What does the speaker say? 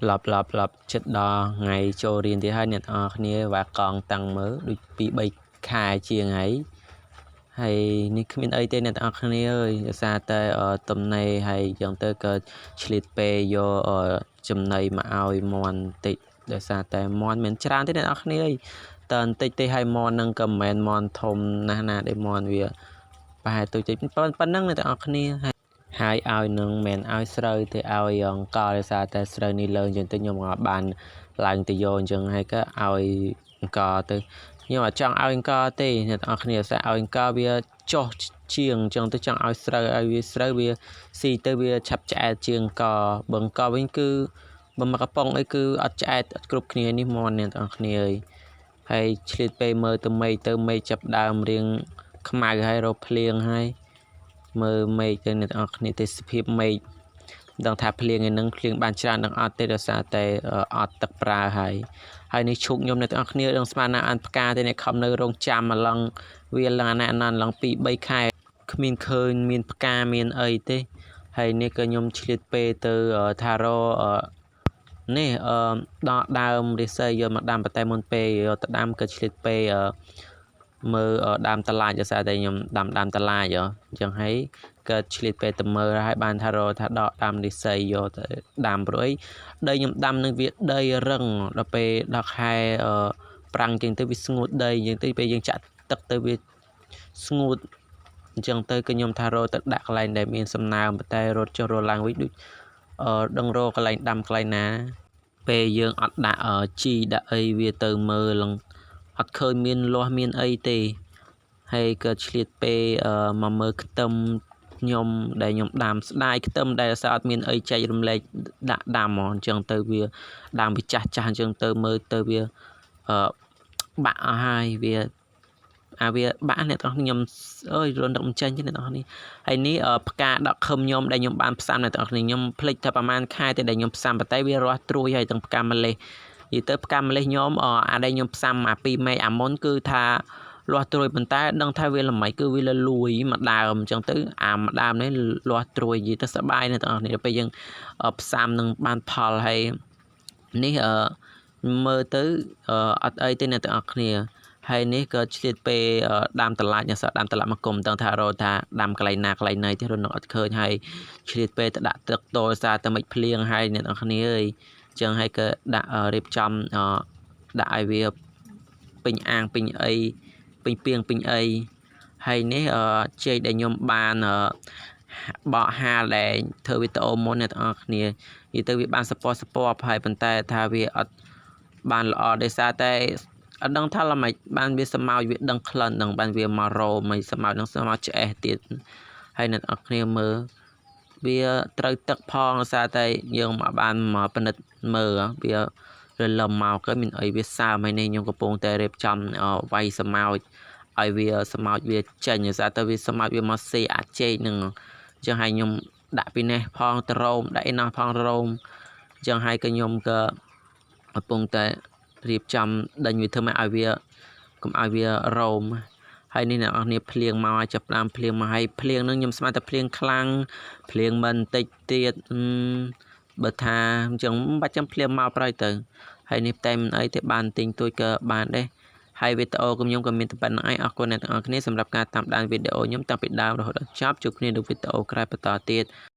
ឡប់ឡប់ឡប់ចិត្តដល់ថ្ងៃចូលរៀនទៀតហើយអ្នកទាំងអស់គ្នាវ៉ាកង់តាំងមើលដូច2 3ខែជាងហើយហើយនេះគ្មានអីទេអ្នកទាំងអស់គ្នាអើយដោយសារតែតំណេហើយយ៉ាងទៅក៏ឆ្លៀតពេលយកចំណីមកឲ្យមន់តិចដោយសារតែមន់មិនច្រើនទេអ្នកទាំងអស់គ្នាអើយតែបន្តិចទេហើយមន់នឹងក៏មិនមែនមន់ធំណាស់ណាដែលមន់វាប្រហែលទូចតិចប៉ុណ្ណឹងអ្នកទាំងអស់គ្នាហើយឲ្យនឹងមិនឲ្យស្រូវទេឲ្យអង្ករដោយសារតែស្រូវនេះលើអញ្ចឹងទៅខ្ញុំក៏បានឡើងទៅយកអញ្ចឹងហើយក៏ឲ្យអង្ករទៅខ្ញុំអត់ចង់ឲ្យអង្ករទេអ្នកទាំងអស់គ្នាសារឲ្យអង្ករវាចុះជាងអញ្ចឹងទៅចង់ឲ្យស្រូវឲ្យវាស្រូវវាស៊ីទៅវាឆាប់ឆ្អែតជាងអង្ករបើអង្ករវិញគឺបើមកកំប៉ុងអីគឺអត់ឆ្អែតអត់គ្រប់គ្នានេះមន់អ្នកទាំងអស់គ្នាអើយហើយឆ្លៀតពេលមើលទៅមេឃទៅមេឃចាប់ដើមរៀងខ្មៅហើយរកភ្លៀងហើយមើលមេឃទៅអ្នកទាំងអស់គ្នាទេសភាពមេឃមិនដឹងថាភ្លៀងឯនឹងភ្លៀងបានច្រើននឹងអត់ទេដោយសារតែអត់ទឹកប្រើហើយហើយនេះឈូកខ្ញុំអ្នកទាំងអស់គ្នាដឹងស្មានណាអានផ្កាទេអ្នកខំនៅរងចាំម្លងវាឡើងអាណាអានឡើង2 3ខែគ្មានឃើញមានផ្កាមានអីទេហើយនេះក៏ខ្ញុំឆ្លៀតពេលទៅថារនេះអឺដល់ដើមរិស័យយកមកដាំប៉ុន្តែមុនពេលយកទៅដាំក៏ឆ្លៀតពេលមើលដើមតឡាចដោយសារតែខ្ញុំដាំដើមតឡាចអញ្ចឹងហើយក៏ឆ្លៀតពេលទៅមើលហើយបានថារថាដកដើមរិស័យយកទៅដាំព្រោះអីដីខ្ញុំដាំនឹងវាដីរឹងដល់ពេលដល់ខែប្រាំងអញ្ចឹងទៅវាស្ងួតដីអញ្ចឹងទៅពេលយើងចាក់ទឹកទៅវាស្ងួតអញ្ចឹងទៅក៏ខ្ញុំថារទៅដាក់កន្លែងដែលមានសំណើមប៉ុន្តែរត់ចុះរត់ឡើងវិញដូចដឹងរកកន្លែងដាំកន្លែងណាពេលយើងអត់ដាក់ជីដាក់អីវាទៅមើលឡើងអត់ឃើញមានលាស់មានអីទេហើយក៏ឆ្លៀតពេលមកមើលខ្ទឹមខ្ញុំដែលខ្ញុំដាំស្ដាយខ្ទឹមដែលសារអត់មានអីចែករំលែកដាក់ដាំហ្មងអញ្ចឹងទៅវាដាំវាចាស់ចាស់អញ្ចឹងទៅមើលទៅវាអឺបាក់អស់ហើយវាអាវាបាក់អ្នកទាំងខ្ញុំអើយរនឹកមិនចេញទេអ្នកទាំងនេះហើយនេះផ្កាដកខឹមខ្ញុំដែលខ្ញុំបានផ្សាំអ្នកទាំងនេះខ្ញុំភ្លេចថាប្រហែលខែទេដែលខ្ញុំផ្សាំប៉ុន្តែវារស់ត្រួយហើយទាំងផ្កាម្លេះនិយាយទៅផ្កាម្លេះខ្ញុំអាដែលខ្ញុំផ្សាំអា2មេអាមុនគឺថាលាស់ត្រួយប៉ុន្តែដឹងថាវាល្មិចគឺវាលលួយមួយដើមអញ្ចឹងទៅអាមួយដើមនេះលាស់ត្រួយនិយាយទៅសប្បាយអ្នកទាំងអស់គ្នាពេលយើងផ្សាំនឹងបានផលហើយនេះអឺមើលទៅអត់អីទេអ្នកទាំងអស់គ្នាហើយនេះក៏ឆ្លៀតពេលដាំតឡាចអ្នកសិស្សដាំតឡាចមកគុំដឹងថារថាដាំកន្លែងណាកន្លែងណីទេរនឹកអត់ឃើញហើយឆ្លៀតពេលទៅដាក់ទឹកតសារតែមិនភ្លៀងហើយអ្នកនរគ្នាអើយអញ្ចឹងហើយក៏ដាក់រៀបចំដាក់ឲ្យវាពេញអាងពេញអីពេញពីងពេញអីហើយនេះជែកដែលខ្ញុំបានបកហាលដែលធ្វើវីដេអូមុនអ្នកទាំងអស់គ្នានិយាយទៅវាបានសពសពហើយប៉ុន្តែថាវាអត់បានល្អដោយសារតែអត់ដឹងថាល្មិចបានវាស្មោចវាដឹងក្លិនដឹងបានវាមករោមមិនស្មោចនឹងស្មោចឆ្អេះទៀតហើយអ្នកនរគ្នាមើលវាត្រូវទឹកផងដោយសារតែយើងមកបានមកពិនិត្យមើលវារលឹមមកក៏មានអីវាសើមហើយនេះខ្ញុំកំពុងតែរៀបចំវាយស្មោចឲ្យវាស្មោចវាចេញដោយសារតែវាស្មោចវាមកសេអាចចេកនឹងអញ្ចឹងហើយខ្ញុំដាក់ពីនេះផងទៅរោមដាក់ឯណោះផងរោមអញ្ចឹងហើយក៏ខ្ញុំក៏កំពុងតែរៀបចំដេញវាធ្វើម៉េចឲ្យវាកុំឲ្យវារោមហើយនេះអ្នកនរគ្នាភ្លៀងមកឲ្យចាប់ដើមភ្លៀងមកហើយភ្លៀងនឹងខ្ញុំស្មានតែភ្លៀងខ្លាំងភ្លៀងមិនតិចទៀតបើថាអញ្ចឹងមិនបាច់ចាំភ្លៀងមកប្រយទៅហើយនេះតែមិនអីទេបានទិញទួយក៏បានដែរហើយវីដេអូខ្ញុំក៏មានតែប៉ុណ្្នឹងឯងអរគុណអ្នកទាំងអស់គ្នាសម្រាប់ការតាមដានវីដេអូខ្ញុំតាំងពីដើមរហូតដល់ចប់ជួបគ្នានៅវីដេអូក្រោយបន្តទៀត។